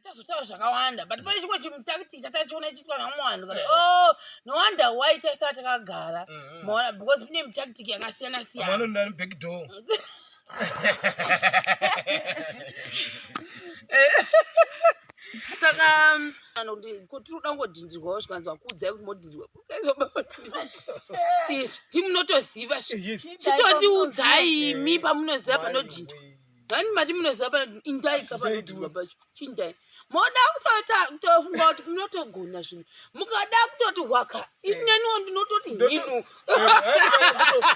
Tazotaura zvakawanda, but pane chimwe chimutakitiki chatachiona chiitwa nevamwe vanhu kati, oh, no wonder why taisava takagara. Maona, because kune mitakitiki yakasiyana siyana. Vamwe vanonda back door. Saka anokuti ko tiri kuda kungodhindirwawo, zvikanzi vakuudzai kuti modhindirwa. Izvi ndimunotoziva, chitondiudzai imi pamunoziva panodhindwa. Ngani mati munoziva panodhindwa, indai ka panodhindwa pacho, chindai. Moda kutoita kutofunga kuti munotogona zvinhu, mukada kutoti hwaka, ineniwo ndinototi hinu.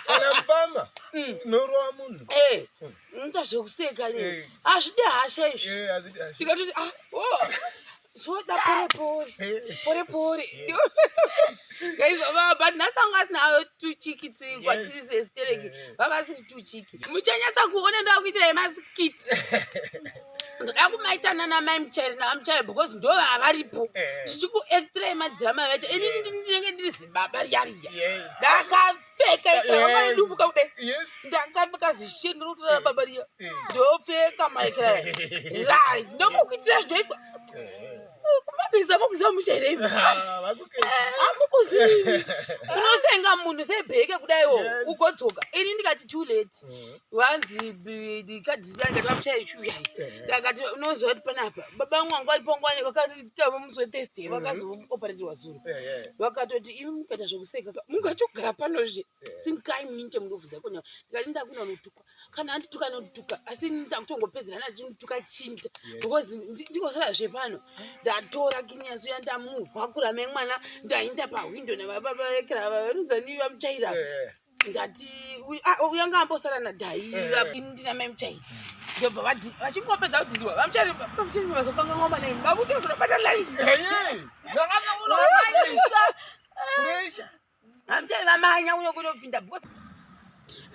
Kana mbama norova munhu. Unoita zvekuseka ne. Hazvidi hasha izvi. Hazvidi hasha. Ndikatoti, ah, oh, zvoda pore pore. Pore pore. Guys, but nhasi anga asina tuchiki kwatiri sestereki. Vava vasiri tuchiki. Muchanyatsa kuona ndakuitirai maskiti. Ndoda kumaita nana mai Muchairi navaMuchairi because ndo vavaripo. Tichikuactirai madrama vaita. Ini ndinenge ndiri zibaba riya riya. Ndakapfeka ikra kudai. Ndakapfeka zishe ndinotora baba riya. Ndopfeka maikra. Right. Ndomukuitira zvinoitwa. Kumakisa makisa Muchairi ivi. Hamukuzivi. Unosenga munhu sebheke kudaiwo ugodzoka. Ini ndikati too late. Vanzi ndikadhira ndikati vaMuchairi chiuyai. Ndakati unoziva kuti panapa baba vangu vanga varipo nguva vakaita musi weThursday vakazooperetirwa zuro. Vakatoti imi mukaita zvekuseka mungatogara panozve. Simukai muinte mundobvunza kona. Ndikati ndakuna unotukwa. Kana andituka anotuka, asi ndakutongopedzerana achindituka chinda. Because ndikosara zvepano. Ndatora kinyaso yandamuhwakura mai mwana, ndaenda pahwindo nababa vekera vanonzani vaMuchaira. Ndati uyanga ambosara nadhai ndina mai Muchairi. Ndobva vati vachingopedza kudhindwa vaMuchairi, vaMuchairi vazokanganwa manai vakutozono line. VaMuchairi vamanya uyo kunopinda because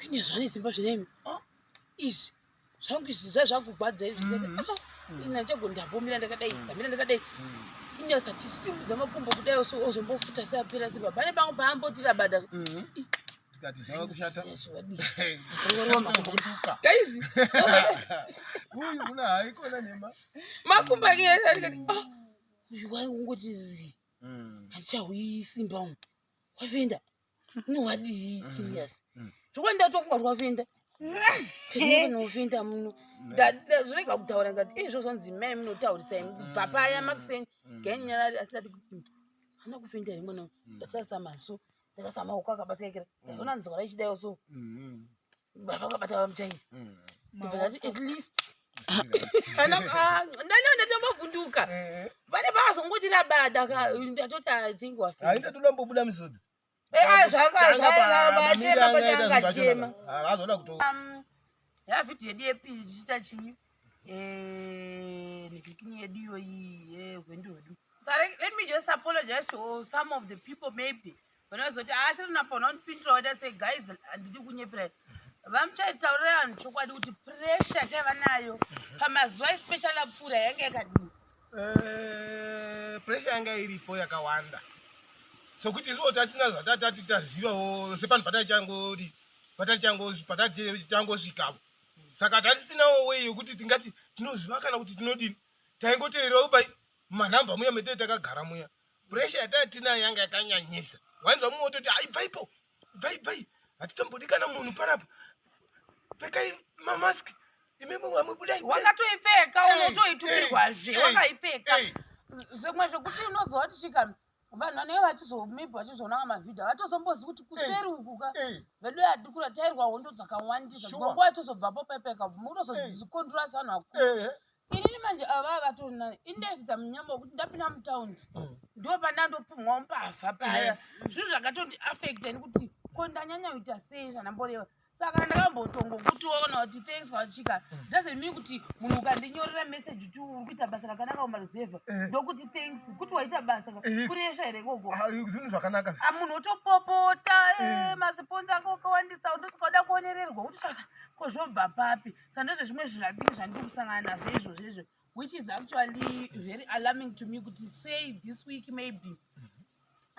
ine zvane simba zvenemi. Izvi zvangu izvi zvazvakugwadza izvi. Ina chego ndambomira ndakadai, ndamira ndakadai. Inyasa tisimudza makumbo kudai ozombofuta seapera simba. Pane pamwe paambotira bada. Tikati zvava kushata. Guys. Uyu muna haikona nhema. Makumbo ake ndikati, ah, uyu wai ungoti handichahwi simba umu. Wafenda. Unowadii Kinyasi? Zvokwa ndatofunga kuti wafenda. Tinofenda muno. Zvorega kutaura ngati izvo zvonzi mai munotaurisai kubva paya makuseni. Gainyarari asi ndati kupinda. Hana kufenda here mwana? Ndatarisa maso, ndatarisa maoko akabatikira. Ndazoona nzwa ichidaiwo so. Baba vakabata vaMuchairi. Ndobva ndati at least ndani ndatombovhunduka. Pane pavazongoti rabada ka ndatoti I think wafenda. Haina tonombobuda misodzi. Zvakachema pachangachema. Azoda kuto. Yavhidhiyo yedu yepiri tichiita chii? Nekikini yedu iyoyi yehwendu hwedu. So let me just apologize to some of the people maybe vanozoti asirina pona undipindura waita sei. Guys, handidi kunyeperai. VaMuchaitaurira vanhu chokwadi kuti pressure taiva nayo pamazuva especially apfuura yanga yakadini? Pressure yanga iripo yakawanda, sokuti isuwo tatina zvatatati tazivawo sepanhu pataichangori patatichangosvikapo, saka tatisinawo way yokuti tingati tinoziva kana kuti tinodini. Taingoteerawo pai manhamba muya metee takagara muya. Pressure yataitinayo yanga yakanyanyisa. Wainzwa mumwe wototi, ai, bvaipo, bvai, bvai, hatitombodi kana munhu panapa, pfekai mamaski imi vamwe budai. Wakatoipfeka unotoitukirwazve. Wakaipfeka zvimwe zvekuti unoziva kuti chika vanhu vanenge vachizo maybe vachizoona mavhidhio havatozombozivi kuti kuseri uku ka vedu yadikura tairwa hondo dzakawandisa. Nguva yatozobvapo pepeka munozodzikondura sevanhu vakuru. Inini manje ava vatori indezita munyama wekuti ndapinda mutaundi ndo pandandopumwa mbavha paya. Zvinhu zvakatondiafecta nekuti ko ndanyanya kuita sei zvandamboreva. Saka ndakambotongokuti kuti thanks kwachika doesn't mean kuti munhu ukandinyorera message kuti uri kuita basa rakanaka kumaruzevha ndokuti thanks kuti waita basa kuresva here ikoko? Zvinhu zvakanaka. Munhu otopopota, masiponzi ako akawandisa, ndosaka uda kuonererwa kuti saka ko zvobva papi. Saka ndozvezvimwe zvinhu zvandiri kusangana nazvo izvozvo izvo, which is actually very alarming to me kuti say this week maybe.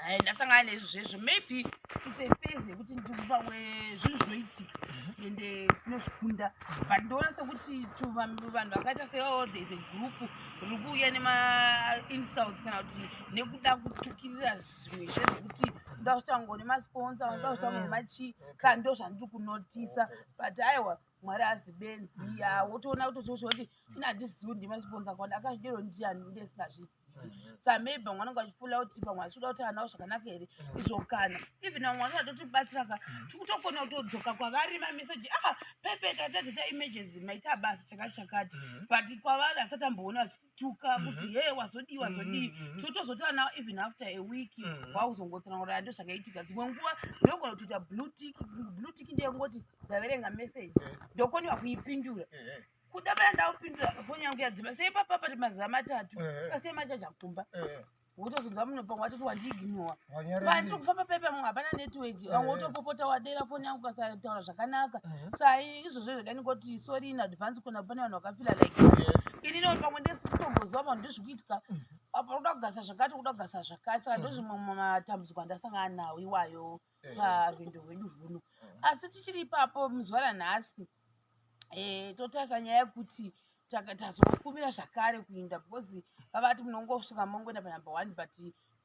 Hai, ndasangana neizvozvo maybe it's a phase yekuti ndiri pamwe zvinhu zvinoitika ende tinozvikunda, but ndoona sekuti vanhu vakaita seivavo, there is a group riri kuuya nemainsults kana kuti nekuda kutukirira zvimwe zvezvekuti ndoda kutango nemasponsor, ndoda kutango nemachii. Saka ndo zvandiri kunotisa, but aiwa, Mwari hazi benzi. Wotoona kutoti kuti ina handizivi ndimasponsor akawanda akazvidero ndiani, ndesingazvizivi. Sa maybe vamwe vanenge vachifula kuti pamwe hasi kuda kuti anawo zvakanaka here izvo, kana even vamwe vanenge vatotibatsira ka, tikutokona kutodzoka kwavari mameseji, ah, pepe tatata emergency, maita basa chakati chakati, but kwavari asati amboona vachituka kuti he wazodii wazodii. Totozotaura navo even after a week, wakuzongotsanangura ndo zvakaitika. Dzimwe nguva ndogona kutoita blue tick. Blue tick ndeyekungoti ndaverenga message, ndokoniwa kuipindura. Kuda pana ndakupindura, foni yangu yadzima. Sei papa pati mazuva 3 kasiya machaja kumba, wotozonzwa munhu pamwe watoti wandiignora, vandiri kufamba pepa mumwe hapana network, vamwe wotopopota wadera foni yangu ukasataura zvakanaka. Sa izvozvo zvega ndingoti sorry in advance kuna pane vanhu vakafila like ini no pamwe ndesikutomboziva pamwe ndezvikuitika apa, kuda kugasa zvakati, kuda kugasa zvakati. Saka ndozvimwe matambudziko andasangana nawo iwayo parwendo rwedu rwuno. Asi tichiri ipapo, muzuva ranhasi totarisa nyaya yekuti tazofumira zvakare kuinda because vavati munongosvika mongoenda panumber one. But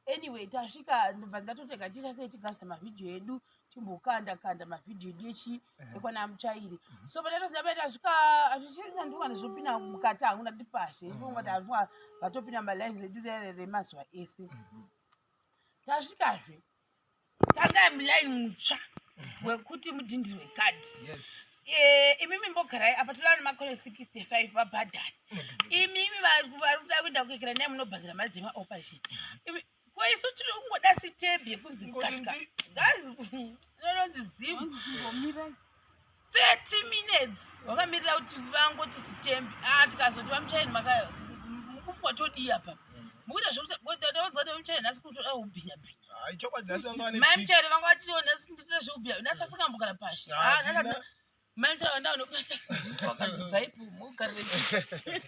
anyway, tasvika, ndobva ndatotega tiita sei, tigadzisa mavhidhiyo edu, timbokanda kanda mavhidhiyo edu echi ekwana Muchairi. So patatoziva pai tasvika, hazvichina ndinga ndizopinda mukati hangu, ndati pashe ndingati hazviwa vatopinda malines edu remazuva ese. Tasvikazve, tangai mulaini mutsva wekuti mudhindirwe kadhi. Imimi mbogarai apa, toda nemakore 65 vabhadhari. Imimi vari kuda kuenda kuekera nai munobhadhara mari dzemaoperation. Ko isu tiri kungoda sitembi yekunzi katya, guys, inononzi zim 30 minutes wakamirira kuti vangoti sitembi. Ah, tikazoti vamuchaini maka mukufwa todii apa, mukuita zvekuti vamuchaini nhasi kutoda kubhinya bhinya. Hai, chokwadi nhasi vanga vane Mai chiki. Muchairi vanga vatiwo nhasi nditoda zvekubhinya, nhasi asingambogara pashi. Ah, tina. Mai Muchairi vanda vanobata vakanzi bvaipo mugarirei,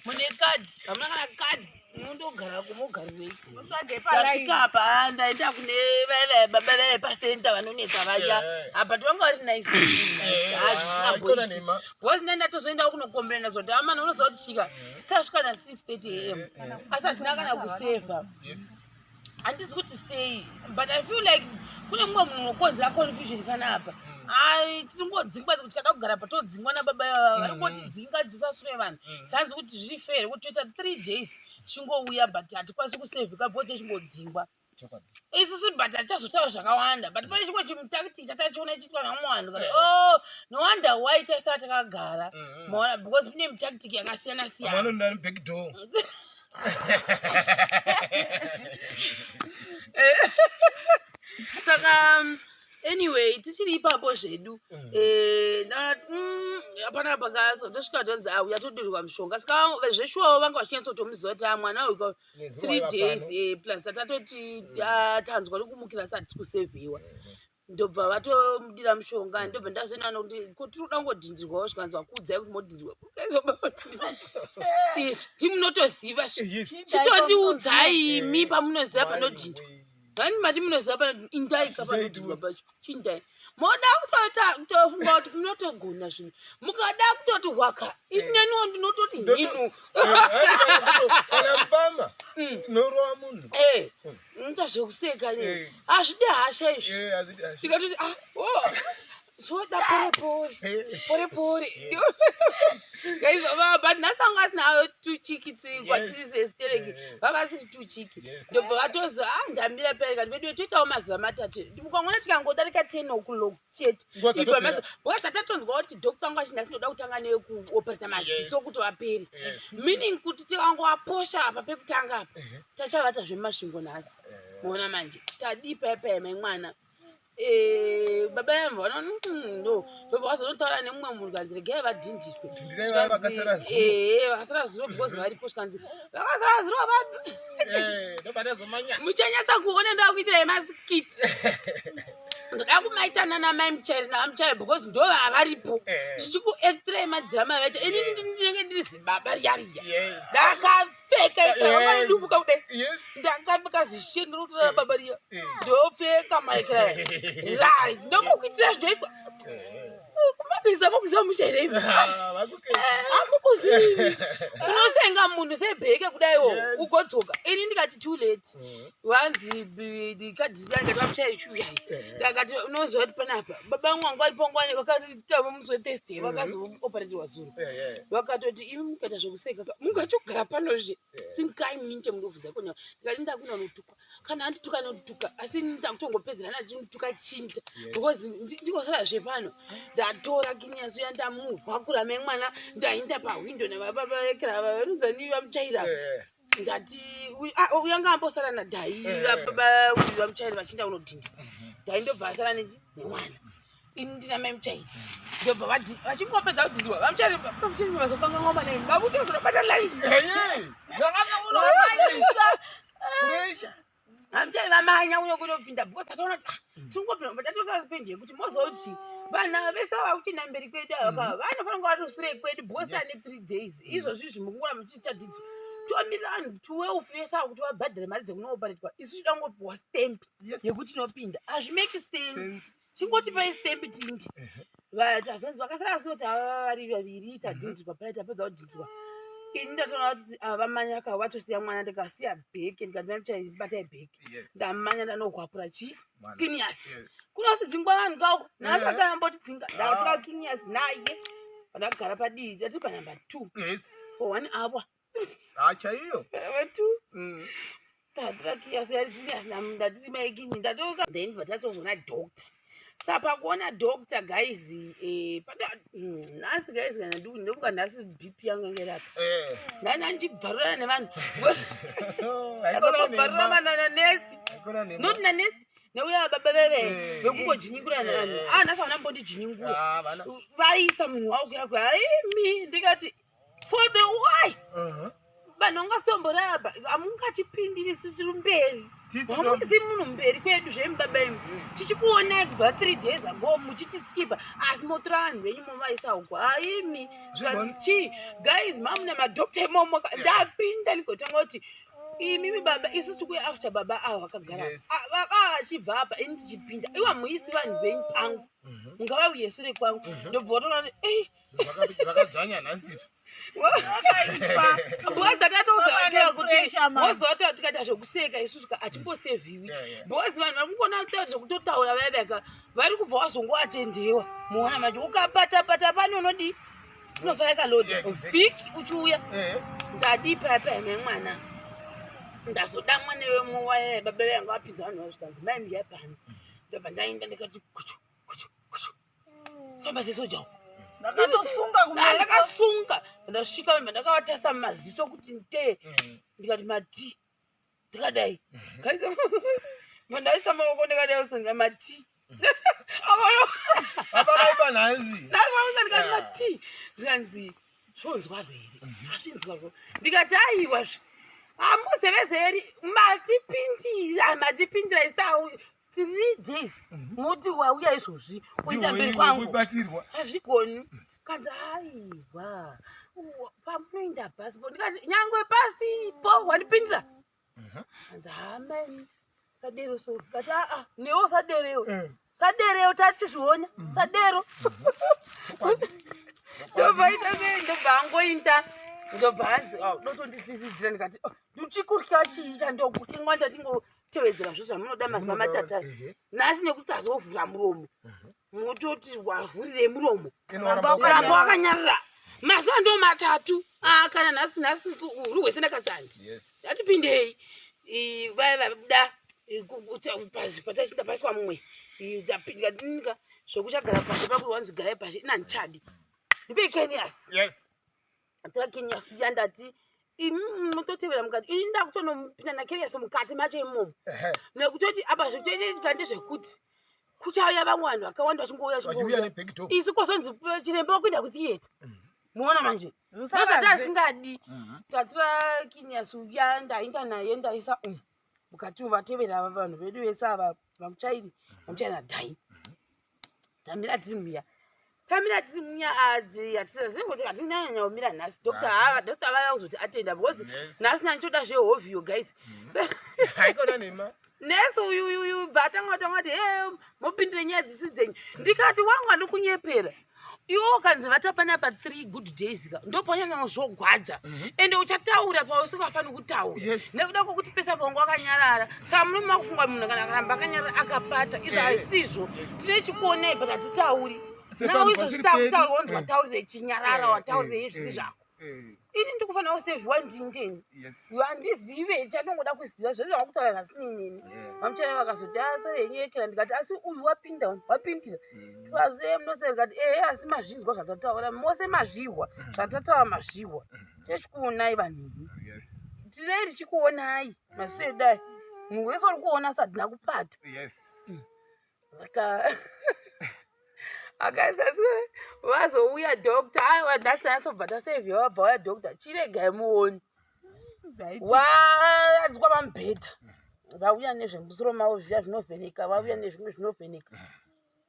mune kadhi, hamuna kana kadhi, mundogarako mogarirei? Tasvika apa, ndaenda kune vaya vaya baba vaya pasenta vanonetsa vaya. Apa vanga vari nice. Ah, ikona nhema. Because nai ndatozoendawo kunokomplaina zoti amana unoziva kuti svika tisasvika na 6:30 am, asi hatina kana kusevha. Handisi kuti sei, but I feel like kune mumwe munhu unokonzera confusion panapa. Ai, tiringodzingwa kuti tikada kugara pa todzingwa nababa ivava, vari kungotidzinga dzisasure vanhu. Sanzi kuti zviri fair kuti toita 3 days chingouya, but hatikwanisi kusevhika because tichingodzingwa isusu, but hatichazotaura zvakawanda. But pane chimwe chimutactic chatachiona chiitwa nevamwe vanhu kati, oh, no wonder why taisara takagara. Maona, because kune mutactic yakasiyana Vamwe siyana. vanoenda neback door. Saka anyway, tichiri ipapo zvedu, hapana pakaso tosvika tonzi auya todirwa mushonga. Saka zveshuwawo vanga vachinyatsotomuziva kuti ah, mwana uyu Nezuva 3 vapano. days plus tatatoti ah, tanzwa nekumukira sati kusevhiwa, ndobva vatomudira mushonga. Ndobva ndazoenda nokuti ko tiri kuda kungodhindirwawo, zvikanzi vakuudzai kuti modhindirwa izvi ndimunotoziva. Chitondiudzai imi pamunoziva panodhindwa. Hani mati munoziva pano, indai ka panodhindwa pacho, chindai. Moda kutoita kutofunga kuti munotogona zvinhu, mukada kutoti hwaka, ineniwo ndinototi hinu. Kana mpama norova munhu. Unoita zvekuseka ne hazvidi hasha izvi. Hazvidi hasha. Ndikatoti ah, oh, zvoda pore pore pore pore. Guys, but nhasi anga asina tuchiki kwatiri sestereki, vava vasiri tuchiki. Ndobva vatozi ah, ndamira pere kati vedu toitawo mazuva 3, mukamona tikangodarika 10 o'clock chete. Nguva Ibva dzatopera. Because tatatonzwa kuti doctor wangu achiti nhasi ndoda kutanga nekuoperata maziso kuti vapere, meaning kuti tikangoaposha apa pekutanga apa, tachavata zvemasvingo nhasi. Maona manje tadii paya mai mwana? Baba yamva vanoona no, ndobva vazonotaura nemumwe munhu, kanzi regai vadhindiswe. Dhindirai vaya vakasara zuro. Vakasara zuro because varipo. Zvikanzi vakasara zuro Ndobva tazomanya. Muchanyatsa kuona, ndakuitirai maskit. Ndoda kumaita nana mai Muchairi navaMuchairi because ndo vavaripo. Tichikuactirai madhirama vaita, ini ndinenge ndiri zibaba riya riya. Ndakapfeka ikaramadumbuka kudai. Ndakapfeka zishe ndinotora baba riya. Ndopfeka maikira. Right. Ndomukuitira zvinoitwa. Kumakisa makisa Muchairi imi. Ah, Hamukuzivi. Unosenga munhu sebheke kudaiwo ugodzoka. Ini ndikati too late. Vanzi kadhi ndikati vamuchairi chiuyai. Ndakati unoziva kuti panapa baba vangu vanga varipo nguva vakaita musi weThursday, vakazooperetirwa zuro. Vakatoti imi mukaita zvokuseka mungatogara panozve, sinkai muinte mundobvunza kona. Ndikati ndakuna unotukwa, kana andituka anotuka, asi ndakutongopedzerana achindituka chinta because ndikosara zvepano. Ndatora kinyaso yandamuhwakura mai mwana, ndainda pahwindo navababa vekera vanonzani vamuchaira. Ndati uyanga ambosara nadhai, baba uyu vamuchairi vachinda kunodhindisa. Dhai ndobva asara nechi nemwana, ini ndina mai Muchairi. Ndobva vachingopedza kudhindwa, vamuchairi vamuchairi vazokanganwa manai vakutozonobata line. Vamuchairi vamanya uyo kunopinda because tatoona kuti tingopinda tatosara pendi yekuti mozoti vanhu vese vakuchienda mberi kwedu ava vanofanira kunge vari sure kwedu because ane 3 days izvozvi izvi mukungura muchichadhidzwa tomirira vanhu 12 vese ava kuti vabhadhare mari dzekunooparetwa, isu tida kungopiwa stamp yekuti tinopinda. Hazvimake sense. Chingotipai stamp tindi. Tazonzi vakasara asi kuti ava vari vaviri tadhinzwa paya, tapedza kudhinzwa ini ndatoona kuti ava vamanyaka vatosiya mwana. Ndikasiya bheke, ndikati batai bheke. Ndamanya ndanohwapura chi Kinias kunosidzingwa vanhu kauko nhasi vakanambotidzinga. Ndatora Kinias naye, ndagara padii, tati panumber 2 for one hour. Chaiyo. Number 2. Tatora Kinias yari ndatiri maikini ndatoka, then vatatozoona doctor. Saka pakuona doctor guys, nhasi guys, kana ndofuka nhasi BP yangu yange irapa. Ndanga ndichibvarurana nevanhu, azobvarura mananesi, not nanesi neuya baba veve vekungojinyingura nevanhu. Ah, nhasi havana mbondijinyingura. Vaisa munhu wavo kuyako haimi, ndikati for the why vanhu vangastomboraba, hamungatipindiri tiri mberi, hamuisi munhu mberi kwedu zvemubaba imi. Tichikuonai kubva 3 days ago muchitiskipa, asi motora vanhu venyu movaisa uko haimi. Zvikanzi chii guys, mamuna madhokta imomo. Ndapinda ndigotanga kuti imimi baba, isu tikuya after baba ava vakagara. Baba vachibva apa, ini ndichipinda, iwa muisi vanhu venyu pangu, mungavauye sure kwangu. Ndobva watoona kuti ei. Zvakadzvanya nhasi izvi. Because tatatoudza kuti mozota tikaita zvekuseka isusu hatimboseviwi because vanhu vari kungona kuita zvekutotaura vaya vari kubva wazongoatendewa. Muona manje ukapata-pata pani unodii, unobva yakalodha vhiki uchiuya. Ndadii paya paya memwana, ndazoda mwana wemuwaya baba vayanga vapinza vanhu vazvikanzi mai mbiya pano. Ndabva ndaenda ndikati kuchu kuchu kuchu, famba sesojawo. Ndakatosunga kumeso. Ndakasunga, ndasvika ndakavatasa mumaziso kuti nte. Ndikati mati ndikadai kaisa ndaisa maoko ndikadai usonga mati. Apakaipa nhasi. Ndakaunza ndikati mati, zvikanzi zvonzwarwo here? Hazvinzwarwo. Ndikati aiwazve, hamuzevezeri, matipindira, matipindira ista 3 days, muti wauya izvozvi kuenda mberi kwangu. Kubatsirwa. Hazvigoni. Kanzi aiwa, pamunoenda pasipo. Ndikati nyangwe pasipo wandipindira. Kanzi hamai sadero so. Kati aa, newo saderewo, saderewo, tatizviona sadero. Ndobva ita sei, ndobva angoinda, ndobva hanzi "Oh, dotondifisidzira. Ndikati "Oh, ndichikurya chii chandokutengwa?" Ndatingotevedzera zvo zvamunoda mazuva matatu aya. Nhasi nekuti azovhura muromo, mototi wavhurirei muromo? Ramba. Ramba wakanyarara mazuva ndo matatu. Ah, kana nhasi, nhasi uri hwese ndakatsandi. Ndatipindei, vaya vabuda patachinda paiswa mumwe. Ndapinda nika zvokuchagara pashe pakuti wanzi garai pashe, ina handichadi, ndipei Kenias. Atora Kenias uya, ndati imi munototevera mukati, ini ndakutonopinda naKenias mukati macho imomo nekutoti apa zvitoitika ndezvekuti kuchauya vamwe vanhu vakawanda vachingouya vachiuya vachingouya nebhekitop. Isu kwazonzi chiremba wakuenda kutheatre, muona manje. Musaradze. Ndozvataasingadi. Tatora Kinias uya, ndaenda naye, ndaisa umu. Mukati umu vatevera vanhu vedu vese ava, vamuchairi, vamuchairi nadhai. Tamira tiri muya, tamira tiri muya, hatizivi kuti hatinanyanya kumira nhasi. Doctor hava, doctor vaya kuzoti atenda because nhasi nandichoda zvehovhiyo, guys. Haikona nhema. Nesi uyu uyu uyu bva atanga tanga kuti, "He, mopindire nyaya dzisi dzenyu." Ndikati, "Wangu, andikunyepera iwe. Ukanzi vatapanapa 3 good days ka, ndopanyanya zvogwadza, ende uchataura pausingafaniri kutaura nekuda kwokuti pesa paunga wakanyarara. Saka muno makufunga munhu kana akaramba akanyarara akapata izvo haisizvo. Tine chikuonei, but hatitauri Sepanhu nao izvo pasiri zvitakutaura. pedu. Wanzi wataurire chinyarara, wataurire izvisi zvako. Ini ndikufanira kusevhiwa ndindeni. Handizive chandongoda kuziva zvese zvakutaura zvasineneni." Vamuchana vakazoti, "Asere henyu yekera." Ndikati, "Asi uyu wapinda, wapindira vaze munosera." Ndikati, "Ehe, asi mazvinzwa zvatataura mose, mazvihwa zvatataura, mazvihwa. Techikuonai vanhu, tinei tichikuonai maziso edu aya, munhu wese uri kuona sadhina kupata." Saka akaisa vazouya doctor, aiwa, nhasi nyatsobva tasevhiwa. Vabva vauya doctor, chiregai muoni. Waradzikwa pamubhedha, vauya nezvemusoro mavo zviya zvinovheneka, vauya nezvimwe zvinovheneka,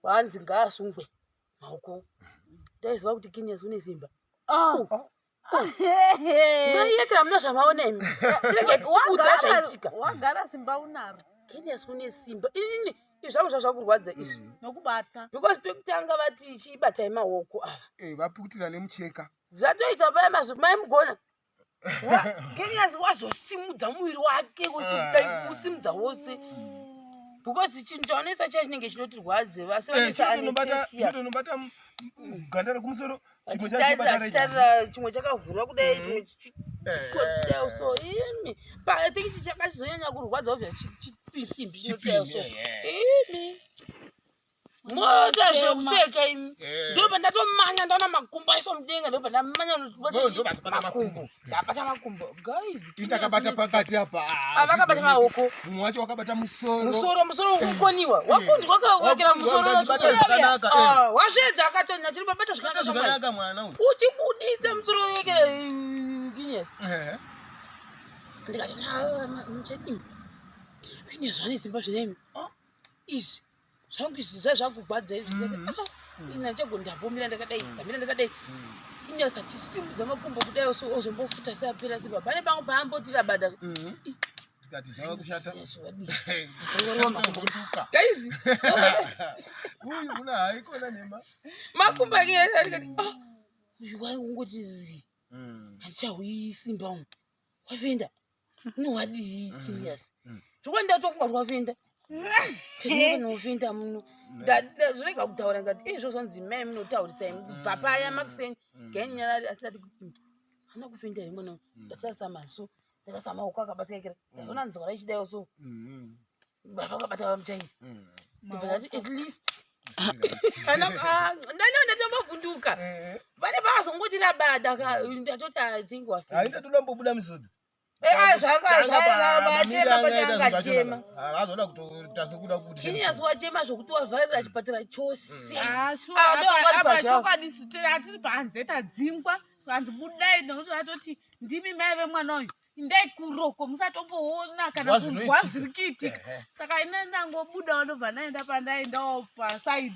vanzi ngaasungwe maoko. Taiziva kuti Kinias une simba. Maiyekera muna zvamaona imi, tirege tichiudza zvaitika. Wagara simba unaro. Kinias une simba. Inini izvi zvangu zvazvakurwadza izvi nokubata. Because pekutanga vati, "Chibatai maoko ava." Vapukutira nemucheka. Zvatoita paya maimugona Kenias wazosimudza muviri wake wose, kusimudza wose, because chinhu chaonesa chiya chinenge chinotirwadze vasi vanoisa anesthesia. Chitonobata ganda rekumusoro, chimwe chachibata rejasi. Achitarira chimwe chakavhurwa kudai, chimwe chichikotidai so. Imi, I think ichi chakachizonyanya kurwadza obva chisimbi chinotidai so. Imi, mota zvekuseka imi. Ndobva ndatomanya, ndaona makumbo aiswa mudenga, ndobva ndamanya. Ndobva makumbo, ndabata makumbo, guys. Indakabata pakati apa. Ah, vakabata maoko. Mumwe wacho wakabata musoro. Musoro ukukoniwa, wakundwa kawakira musoro. Wakundwa, zvakanaka. Ah, wasvedza akatonya chiri babata Bata zvakanaka. Zvakanaka mwana uyu. Uchibudisa musoro wekera Guinness. Ndikati, "Muchadini Guinness, zvane simba zvenemi." Izvi zvangu izvi zvazvakugwadza izvi. Ndikati, "Ah, ini handichagoni." Ndambomira ndakadai, ndamira ndakadai. Guinness achisimudza makumbo kudai so, ozombofuta seapera simba. Pane pamwe paambotira bada. Tikati zvava kushata. Guys. Uyu muna haikona nhema. Makumbo ake, ndikati, "Ah, uyu waingoti handichahwi simba umu, wafenda unowadii Guinness?" Zvikuwa ndatofunga kuti wafenda tinofenda muno. Zvorega kutaura. Ngati izvo zvonzi mai munotaurisai kubva paya makiseni gainyarari. Asi ndati kuti hana kufenda here mwana? Ndatarisa maso, ndatarisa maoko akabatikakira, ndazoona nzwa raichidaiwo so, baba akabata vamuchairi. Ndobva ndati, at least ndano ndatombovhunduka. Vane pavazongoti rabada, ndatoti, "I think wafenda." Haina tolambobuda misodzi. Zvakachema pachangachema. Azoda kutoita sekuda kuti Genius wachema zvokuti wavharira chipatara chose. Ah, Ah, ndo wangari apa pazvavo. chokwadi hatiri panze, tadzingwa, vanzi budai, nekuti vatoti, "Ndimi mai vemwana uyu, indai kuroko, musatomboona kana Zwa kunzwa zvinoitika." zviri kuitika." Saka ine ndangobudawo, ndobva ndaenda pandaendawo pasaidi,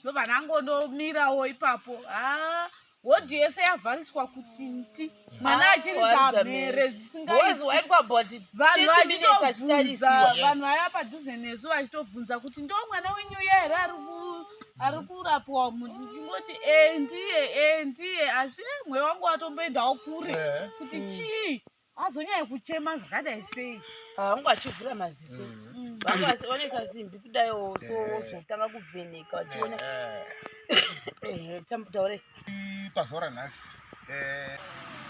ndobva ndangondomirawo ipapo. Ha, wodi yese yavhariswa kuti nti, mwana Ah, achiridza waridza mhere mhere. zvisingaiti. Boys waitwa about Vanhu 30 minutes vachitovhunza, achitarisiwa. vanhu vaiva padhuze nesu vachitovhunza kuti, "Ndo mwana wenyu here ari kurapwa?" Ndichingoti, "E, ndiye, e, ndiye." Asi mweya wangu watomboendawo kure kuti chii azonyanya kuchema zvakadai sei. Vangu achivhura maziso, vangu vanoisa simbi kudaiwo so, wozotanga kuvheneka vachiona. Ehe, taure. Pazuva ranhasi,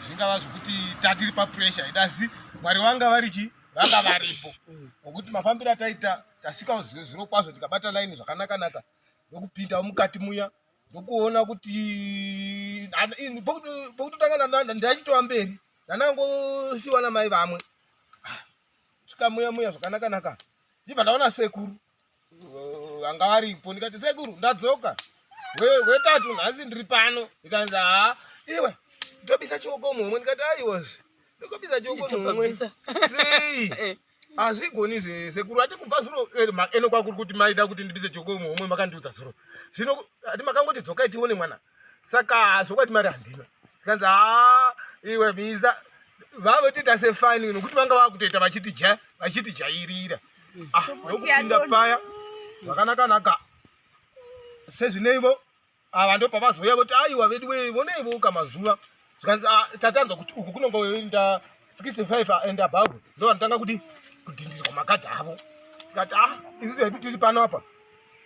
zvingava zvokuti tatiri papressure ida, asi Mwari vanga vari chi vanga varipo, nokuti mafambiro ataita tasvikawo zviro kwazvo, tikabata laini zvakanaka-naka, ndokupinda mukati muya, ndokuona kuti pokutotanga ndachitova mberi, ndanangosiwa namai vamwe. Svika muya muya zvakanaka-naka, ndibva ndaona sekuru vanga varipo. Ndikati, "Sekuru, ndadzoka wetatu nhasi, ndiri pano." Ndikanzi, "Haa iwe, ndobisa chioko muhomwe." Ndikati, "Aiwazve, ndokobisa chioko muhomwe Tobvisa. sei?" Hazvigoni zve sekuru ati kubva zuro eh, eno kwakuri kuti maida kuti ndibise joko muhomwe makandiudza zuro. Zvino ati makangoti dzokai tione mwana. Saka zvokwadi mari handina. Zvikanzi haa iwe visa vavotoita sefani nokuti vanga vakutoita vachiti ja vachiti jairira. Ah, nokupinda paya zvakanaka naka. Sezvineivo ava ndopavazouya voti aiwa vedu wee voneivoka mazuva zvikanzi ah, tatanzwa kuti uku kunongoenda 65 and above ndo vanotanga kudi kudhindirwa makadhi avo tikati ah isu hedu tiri pano apa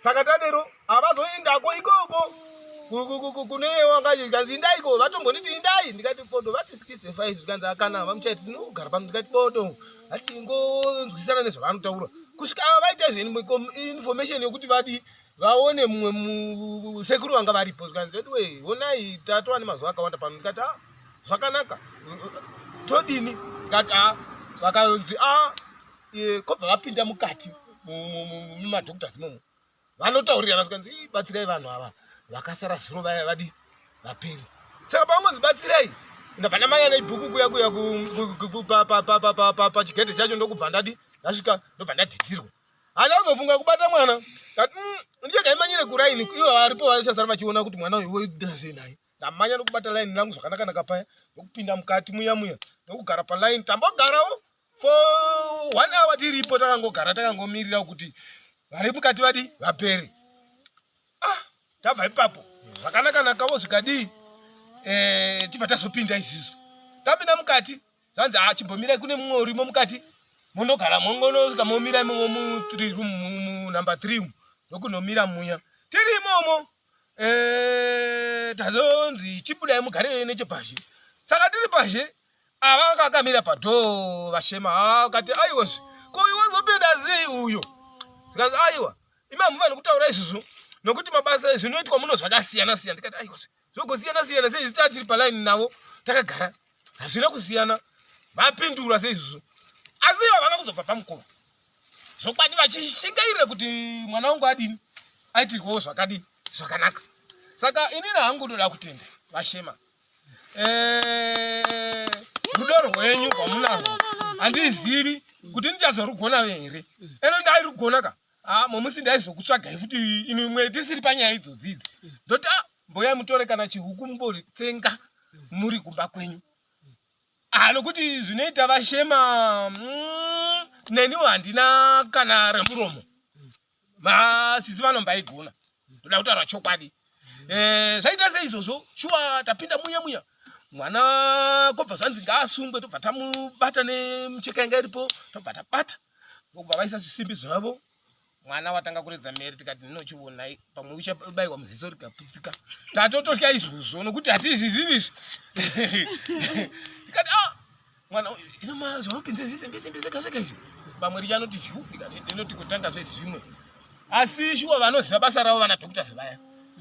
saka tadero havazoendako ikoko kune wanga zvikanzi indaiko vatombonditi indai ndikati bodo vati 65 zvikanzi akana vamuchaiti tinogara pano ndikati bodo hatingonzwisana nezvavanotaura kusvika ava vaita zve information yokuti vadii vaone mumwe sekuru vanga varipo zvikanzi veduwe honai tatova nemazuva akawanda pano ndikati a zvakanaka todini ndikati a vakanzi a e, kobva vapinda mukati mumadoctors imomo vanotaurirana zvikanzi batsirai vanhu ava vakasara zuro vaya vadi vaperi saka pavangonzi batsirai ndabva ndamanya nebhuku kuya kuya pachigedhe chacho ndokubva ndadi ndasvika ndobva ndadhidzirwa hana kuzofunga kubata mwana kati mm, ndichagaimanyire kuraini ivo varipo vachasara vachiona kuti mwana uyu woita sei naye ndamanya nokubata laini rangu zvakanaka naka paya ndokupinda mukati muya muya ndokugara palaini tambogarawo for one hour tiripo takangogara takangomirira kuti vari mukati vadi vapere ah tabva ipapo zvakanaka nakavo zvikadii eh, tibva tazopinda isisu tapinda mukati zvanzi ah chimbomirai kune mumwe urimo mukati munogara mongonosvika momira imomo mu3 room munumber 3 ndokunomira muya tiri imomo eh, tazonzi chibudai mugare nechepazhe saka tiri pazhe ava kakamira padhoo vashema akati aiwazve ko iwe wazopinda sei uyo zvikanzi aiwa imamu vanhu kutaura izvozvo nokuti mabasa zvinoitwa muno zvakasiyana siyana ndikati aiwazve zvogosiyana siyana sei zita tiri palaini navo takagara hazvina kusiyana vapindura seizvozvo asi ivo havana kuzobva pamukova zvokwadi vachishingairira kuti mwana wangu adini aitirwewo zvakadini zvakanaka saka inini hangu ndoda kutenda vashema eh, rudo rwenyu rwamunarwo handizivi kuti ndichazorugona here eno ndairugona ka ah, momusi ndaizokutsvagai futi imwe tisiri panyaya idzodzi idzi ndoti ah, mboyai mutore kana chihuku mumboritsenga muri kumba kwenyu ah, nokuti zvinoita vashema neniwo handina kana remuromo masisi vanombaigona ndoda kutaura chokwadi eh, zvaita seizvozvo shuwa tapinda muya muya mwana kobva zvanzi ngaasungwe tobva tamubata nemucheka yanga iripo tobva tabata ndokubva vaisa zvisimbi zvavo mwana watanga kuredza mhere tikati ndinochionai pamwe uchabayiwa muziso rikaputsika tatototya izvozvo nokuti hatizvizivi izvi tikati a ah, mwana ino zvamapinze zvisimbi simbi zvega zvega izvi pamwe richanoti zhu rinoti kutanga zvezvimwe asi shuwa vanoziva basa ravo vana doctors vaya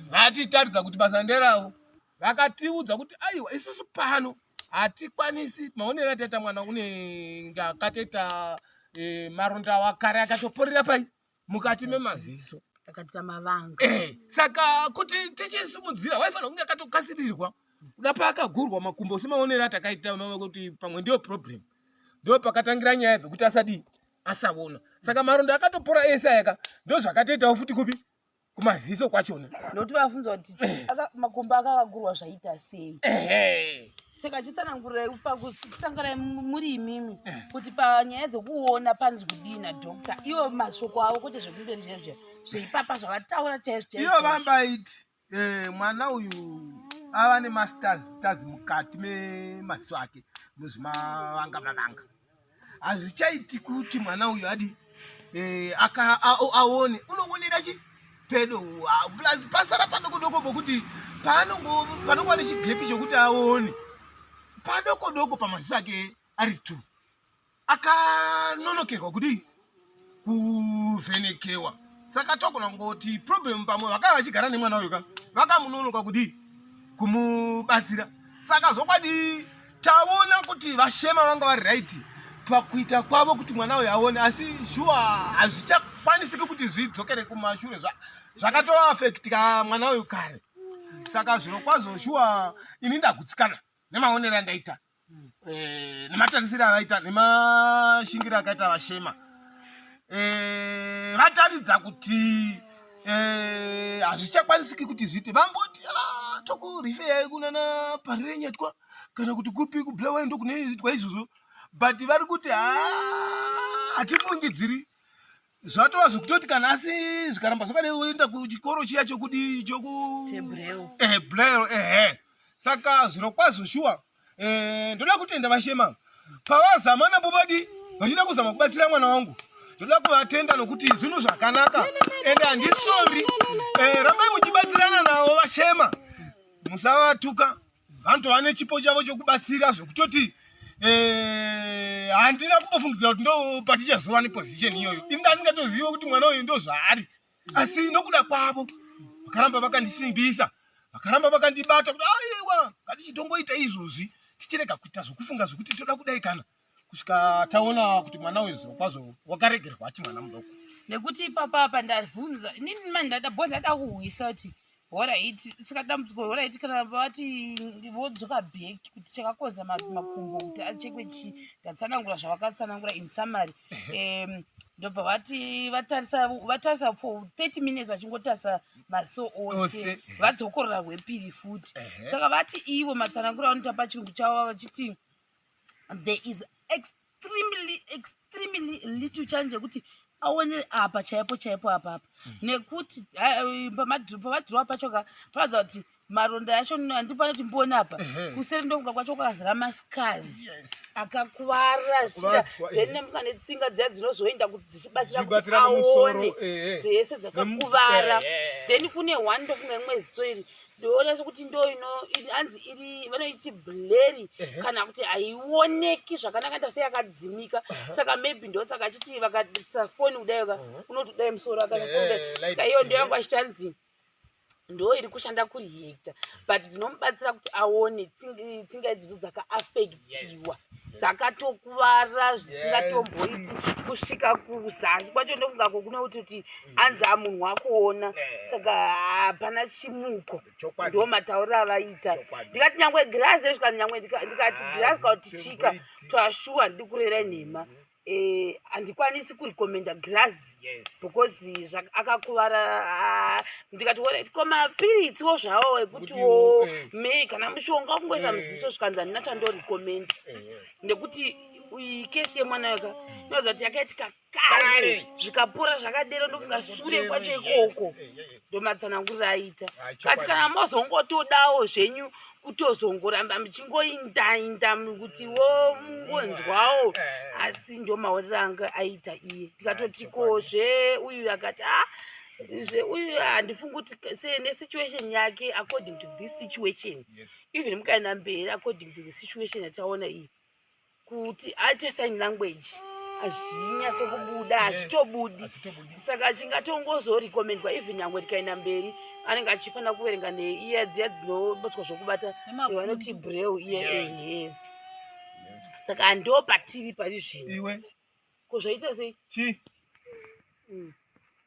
vatitaridza kuti basa nderavo vakatiudza kuti aiwa isusu pano hatikwanisi maonero ataita mwana unenge akatoita e, maronda awo akare akatoporera pai mukati memaziso akatoita mavanga eh, saka kuti tichisimudzira waifanira kunge akatokasirirwa kuda paakagurwa makumbo semaonero atakaita kuti pamwe ndiyo problem ndo pakatangira nyaya dzekuti asadii asaona saka maronda akatopora ese ayaka ndo zvakatoitawo futi kupi kumaziso kwachona nokuti vafunza kuti makumbo akakagurwa zvaita sei saka chitsanangurirai pakusanganai muri imimi eh. kuti panyaya dzekuona panzi kudii nadoctor ivo mashoko avo kwete zvekumberi chaizvo zveipapa zvavataura chaizvo ivo vambaiti eh, mwana uyu ava nemastars stars mukati memaziso ake muzvimavanga mavanga hazvichaiti kuti mwana uyu adi eh, aone unoonera chi pedo plus pasara padoko doko pokuti panongova nechigepi chokuti aone padoko doko pamaziso ake ari two akanonokerwa kudii kuvhenekewa saka togona kungoti problem pamwe vakava vachigara nemwana uyu ka vakamunonoka kudii kumubatsira saka zvokwadi taona kuti vashema vanga vari right pakuita kwavo kuti mwana uyu aone asi shuwa hazvichakwanisiki kuti zvidzokere kumashure zvakatoafektika mwana uyu kare saka zviro kwazvo shuwa ini ndagutsikana nemaonero andaita. Eh, nematarisiro avaita nemashingiro akaita vashema eh, vataridza kuti eh, hazvichakwanisiki kuti zviite vamboti ah, tokurifeyai kunana parirenyetwa kana kuti kupi kubulawayo ndokunoitwa izvozvo but vari kuti ah, hatifungidziri zvatova zvekutoti kana asi zvikaramba zvakadai woenda kuchikoro chiya chokudi choku Chebraille. braille ehe saka zviro kwazvo shuwa eh, ndoda kutenda vashema pavazama napo vadi vachida kuzama kubatsira mwana wangu ndoda kuvatenda nokuti zvinhu zvakanaka ende handisori eh, rambai muchibatsirana navo vashema musavatuka vanotova nechipo chavo chokubatsira zvekutoti eh, handina kumbofungidzira kuti ndo patichazova neposition iyoyo ini ndandingatoziva kuti mwana uyu ndo zvaari asi nokuda kwavo vakaramba vakandisimbisa vakaramba vakandibata kuti aiwa ngatichitongoita izvozvi tichirega kuita zvokufunga zvokuti toda kudai kana kusvika taona kuti mwana uyu zviro kwazvo wakaregerwa achi mwana mudoko nekuti ipapa apa ndavhunza inini mani ndada bho ndada kuhwisa kuti horaiti saka dambudziko horaiti kana vati vodzoka back kuti chakakoza makumbo kuti achekwe chii ndatsanangura zvavakatsanangura in summary ndobva vati vatarisa vatarisa for 30 minutes vachingotarisa maziso ose Ose. vadzokorora rwepiri futi saka vati ivo matsanangura vanoita pachirungu chavo vachiti there is extremely extremely little challenge yekuti aone apa chaipo chaipo apapa nekuti pavadhirowa pacho ka paratidza kuti maronda acho handipane kuti mboni apa kuseri ndokuga kwacho kwakazara mascars akakuvara zvichida Kuvadzwa, then ehe. nemuka netsinga dziya dzinozoenda kuti dzichibatsira kuti Dzichibatsira nemusoro, aone ehe. dzese dzakakuvara Ehe. then kune one ndofunga imwe ziso iri ndoona sekuti ndo ino hanzi iri vanoiti blurry Ehe. kana kuti haioneki zvakanaka ita seyakadzimika saka maybe ndosaka achiti vakatsa foni kudai ka unoti kudai musoro Ehe, akadai light, saka iyo ndo ehe. yangu achiti ndo iri kushanda kureacta but dzinomubatsira kuti aone tsinga idzodzo dzakaafektiwa dzakatokuvara zvisingatomboiti kusvika kuzasi kwacho ndofunga ko kunoti kuti anzi amunhu wakuona Eh. saka hapana chimuko Chokwadi. ndo matauriro avaita Chokwadi. ndikati nyangwe girazi rezvika nyangwe ndikati Ah, girazi kauti chika zvitomboiti. toashuwa ndiri kureva nhema Eh, handikwanisi kurekomenda girazi because akakuvara ah, ndikati alright ko mapiritsiwo zvawo ekutiwo Kutiwo, eh. me kana mushonga wakungoisa Eh. muziso zvikanzi handina chandorekomenda nekuti iyi kesi yemwana weka inoratidza kuti yakaitika kare Kare. zvikapora zvakadero ndokunga sure kwacho ikoko ndomatsananguriro aita Hai, kati chokwadi. kana mazongotodawo zvenyu kutozongoramba muchingoindainda kuti wo mungonzwawo Eh. asi ndo maorero anga aita iye tikatoti Hai, ko zve uyu akati a zve uyu handifungi kuti se nesituation yake according to this situation even mukaenda mberi according to the situation yataona iyi kuti aite sign language hazvinyatsokubuda hazvitobudi saka chingatongozorekomendwa even nyangwe tikaenda mberi anenge achifanira kuverenga neiya dziya dzinobatwa zvokubata Nemakumbo. vanoti braille iye Yes. ehe saka ndo patiri pari zvino iwe ko zvaita sei chi Mm.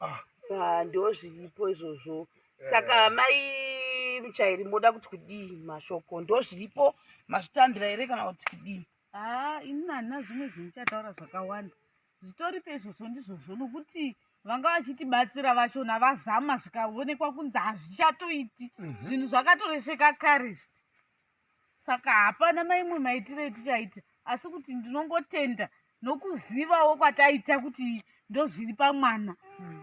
Ah. Ah, ndo zviripo izvozvo saka mai muchairi moda kuti kudii mashoko ndo zviripo mazvitambira here kana kuti kudii haa inini handina zvimwe zvindichataura zvakawanda zvitoripo izvozvo ndizvozvo nokuti vanga vachitibatsira vachona vazama zvikaonekwa kunzi hazvichatoiti zvinhu zvakatoresveka kare izvi saka hapana maimwe maitiro etichaita asi kuti ndinongotenda nokuzivawo kwataita kuti ndozviri pamwana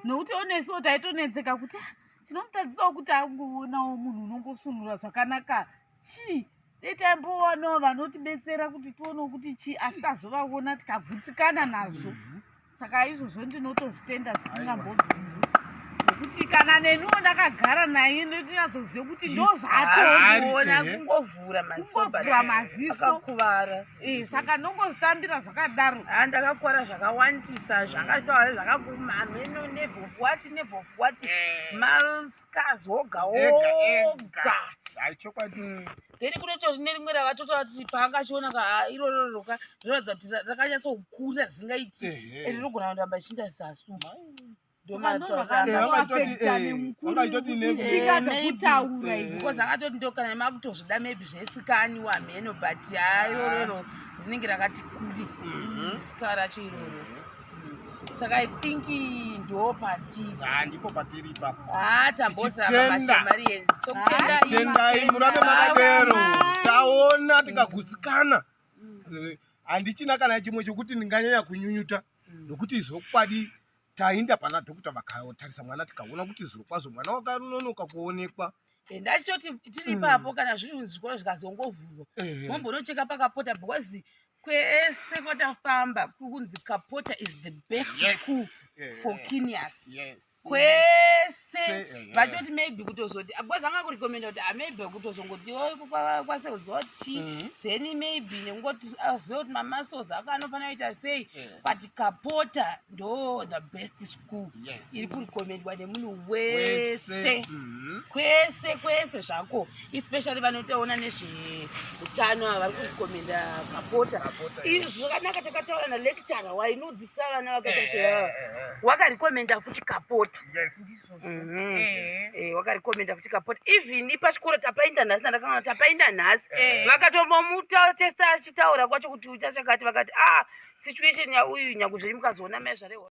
nokuti onesuwo taitonetseka kuti "Ah, chinomutadzisawo kuti angoonawo munhu unongosvunura zvakanaka chii dei taimbowanawo vanotibetsera kuti tionewo kuti chii asi tazovaona tikagutsikana nazvo saka izvozvo ndinotozvitenda zvisingambobviri nekuti kana neniwo ndakagara naye ndinonyatsoziva kuti ndozvaatori ona ehe. kungovhura maziso Kungovhura but maziso. akakuvara Eh, saka ndongozvitambira zvakadaro ha ndakakuvara zvakawandisa zvanga zvakaguma mheno nevhofuwati nevhofuwati mascars oga Ega, oga ega. Hai, chokwadi then kunotori nerimwe ravatotaura kuti paangachiona ka ha iroro roka rinoratidza kuti rakanyatsokura zvisingaiti Ehe. ende rinogona kuramba ichiinda zasu Vangaitoti Tsika dzekutaura idzi. Because akatoti ndo kana makutozvida maybe zvesikani wamheno, but hairorero rinenge rakati kuri sika racho iroro. Saka I think ndo patiri. Ah, ndipo patiri ipapo. Ha, tambozama. Tichitenda. Mashamarians, tokutendai. Tendai, murambe makadero. Taona tikagutsikana. Handichina kana chimwe chokuti ndinganyanya kunyunyuta, nokuti zvokwadi taenda pana dhokota, vakatarisa mwana, tikaona kuti zviro kwazvo mwana wakanonoka kuonekwa. Ndachitoti tiri ipapo, kana zviri zvikoro zvikazongovhurwa, mombonocheka paKapota, because kwese kwatafamba kuri kunzi Kapota is the best school for Kinias. Kwese. Vachoti maybe kutozoti, because anga kurecommenda kuti ah, maybe kutozongoti kwasezoti then maybe nekungoti azive kuti mamuscles ako anofanira kuita sei, but Kapota ndo the best school iri kurecommendwa nemunhu wese. Kwese kwese zvako, especially vanotoona nezveutano ava, vari kurecommenda Kapota. Kapota. Izvi zvakanaka, takataura nalecturer wainodzidzisa vana vakaita sevava, wakarecommenda futi Kapota. Wakarecommenda futi Kapota. Even pachikoro tapainda nhasi, nandakanga tapainda nhasi, vakatombomuta testa achitaura kwacho kuti uita chakati, vakati ah, situation yauyu nyangwe zvenyu mukazoona mai zvarehwa.